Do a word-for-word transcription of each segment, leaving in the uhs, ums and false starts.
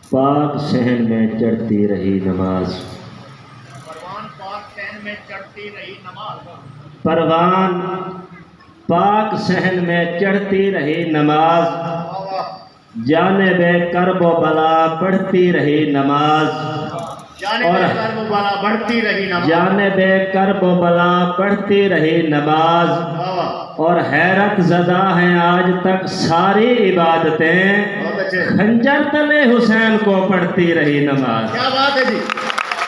پاک صحن میں چڑھتی رہی نماز۔ پروان پاک صحن میں چڑھتی رہی نماز۔ پروان پاک صحن میں چڑھتی رہی نماز۔ واہ واہ۔ جانب کرب و بلا بڑھتی رہی نماز۔ جانب اور کرب و بلا بڑھتی رہی نماز۔ جانب کرب و بلا بڑھتی رہی نماز۔ واہ واہ۔ اور حیرت زدہ ہیں آج تک ساری عبادتیں۔ بہت اچھے۔ خنجر تلے حسین کو پڑھتی رہی نماز۔ کیا بات ہے جی،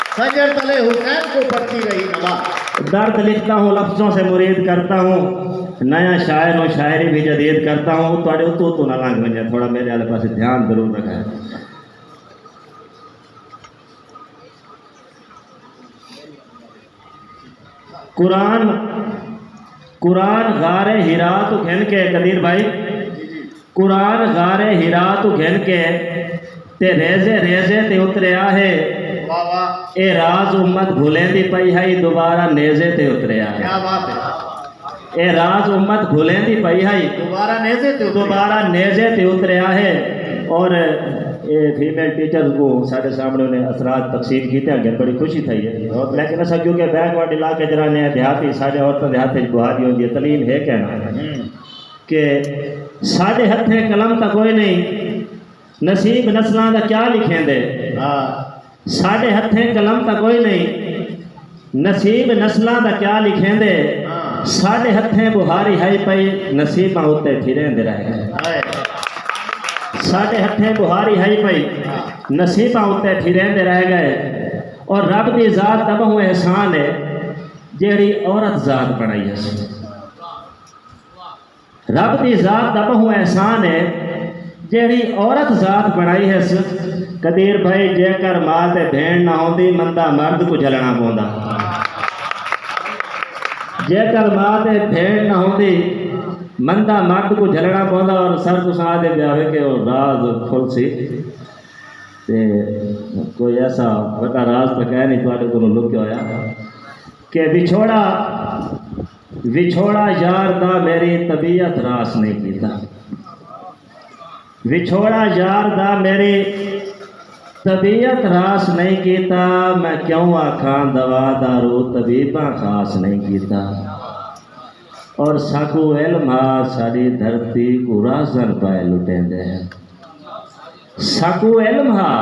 خنجر تلے حسین کو پڑھتی رہی نماز۔ درد لکھتا ہوں، لفظوں سے مرید کرتا ہوں، نیا شاعر ہوں، شاعری بھی جدید کرتا ہوں۔ تہاݙے اتوں اتوں نہ لنگھ ونڄے، تھوڑا میݙے والے پاسے دھیان ضرور رکھیں۔ قرآن، قرآن غار حرا توں گھن کے، قدیر بھائی، قرآن غار حرا توں گھن کے تے ریزے ریزے تے اتریا ہے۔ واہ واہ۔ اے راز امت بھلیندی پئی ہئی، دوبارہ نیزے تے اتریا ہے۔ کیا بات ہے۔ اے راز امت بھلیندی پئی ہئی۔ دوبارہ نیزے تے اتریا۔ دوبارہ نیزے تے اتریا ہے۔ اور اے فیمیل ٹیچرز کوں ساݙے سامݨے انہیں اثرات تقسیم کیتے، اڳے بڑی خوشی تھئی ہے۔ بہت۔ لیکن اساں کیونکہ بیکورڈ علاقے چ رہندے ہیں، دیہاتی، ساݙے عورتاں دے ہتھ وچ بہاری ہوندی ہے، تلین ہے کہنا ہوں۔ کہ ساݙے ہتھیں قلم تاں کوئی نہیں، نصیب نسلاں دا کیا لکھیندے؟ ہاں۔ ساݙے ہتھیں قلم تاں کوئی نہیں، نصیب نسلاں دا کیا لکھیندے؟ ہاں۔ ساݙے ہتھیں بہاری ہئی پئی، نصیباں اتے پھریندے رہ ڳئے۔ ہائے۔ ساݙے ہتھیں بہاری ہئی پئی، نصیباں اتے پھریندے رہ ڳئے۔ اور رب دی ذات دا ٻہوں احسان ہے، جیڑھی عورت ذات بݨائی ہس۔ رب دی ذات دا ٻہوں احسان ہے، جیڑھی عورت ذات بݨائی ہس۔ قدیر بھائی، جیکر ماء تے بھیݨ نہ ہوندی، مندا مرد کوں جھلݨا پوندا۔ جیکر ماء تے بھیݨ نہ ہوندی، مندا مرد کوں جھلݨا پوندا۔ اور سر، تساں آہدے پئے ہو کہ او راز کھلسی، تے کوئی ایسا وݙا راز تاں کائے نہیں تہاݙے کولوں لکیا ہویا، کہ وچھوڑا، وچھوڑا یار دا میری طبیعت راس نہیں کیتا۔ وچھوڑا یار دا میری طبیعت راس نہیں کیتا، میں کیوں آکھاں دوا دارو طبیباں خاص نہیں کیتا۔ اور ساکوں علم ہا ساݙی دھرتی کوں راہزن پائے لٹیندے ہیں۔ ساکوں علم ہا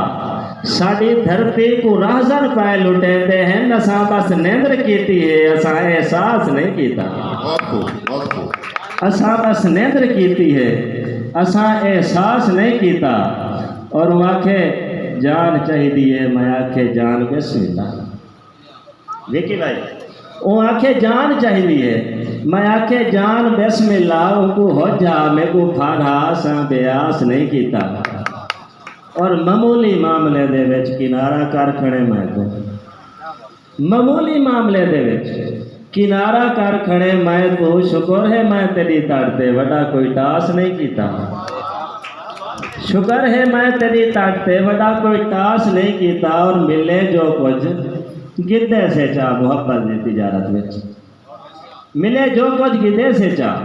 ساݙی دھرتی کوں راہزن پائے لٹیندے ہیں، اساں بس نیندر کیتی ہے، اساں احساس نہیں کیتا۔ بہت خوب، بہت خوب۔ اساں بس نیندر کیتی ہے، اساں احساس نہیں کیتا۔ اور او آکھے جان چاہیدی ہے، میں آکھے جان بسم اللہ۔ وکی بھائی، او آکھے جان چاہیدی ہے، میں آکھے جان بسم اللہ، اونکوں ہو جا، میکوں پھاڑا، اساں بے آس نہیں کیتا۔ اور معمولی معاملے دے وچ کنارہ کر کھڑے میں توں۔ معمولی معاملے دے وچ کنارہ کر کھڑے میں توں، شکر ہے میں تیݙی تڑ تے وݙا کوئی ٹاس نہیں کیتا۔ شکر ہے میں تیݙی تڑ تے وݙا کوئی ٹاس نہیں کیتا۔ اور ملے جو کجھ گھدے سے چا محبت دی تجارت وچ۔ ملے جو کجھ گھدے سے چا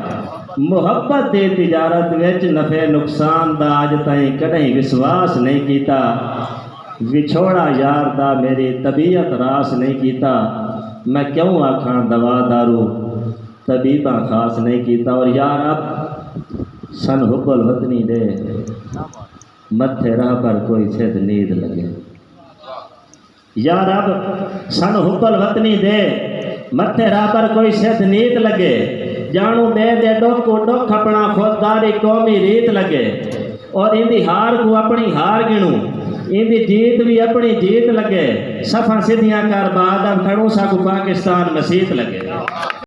محبت دی تجارت وچ، نفع نقصان دا اڄ تائیں کݙہیں وسواس نہیں کیتا۔ وچھوڑا یار دا میری طبیعت راس نہیں کیتا۔ میں کیوں آکھاں دوا دارو طبیباں خاص نہیں کیتا۔ اور یا رب سن حب الوطنی دے، متھے رہبر کوئی سدھ نید لڳے۔ یا رب سن حب الوطنی دے، متھے رہبر کوئی سدھ نید لڳے۔ ڄاݨوں ٻئے دے ݙکھ کوں ݙکھ، اپݨا خودداری قومی ریت لڳے۔ اور ایندی ہار کوں اپݨی ہار ڳݨوں، ایندی جیت وی اپݨی جیت لڳے۔ صفاں سدھیاں کر با ادب کھڑوں، ساکوں پاکستان مسیت لڳے۔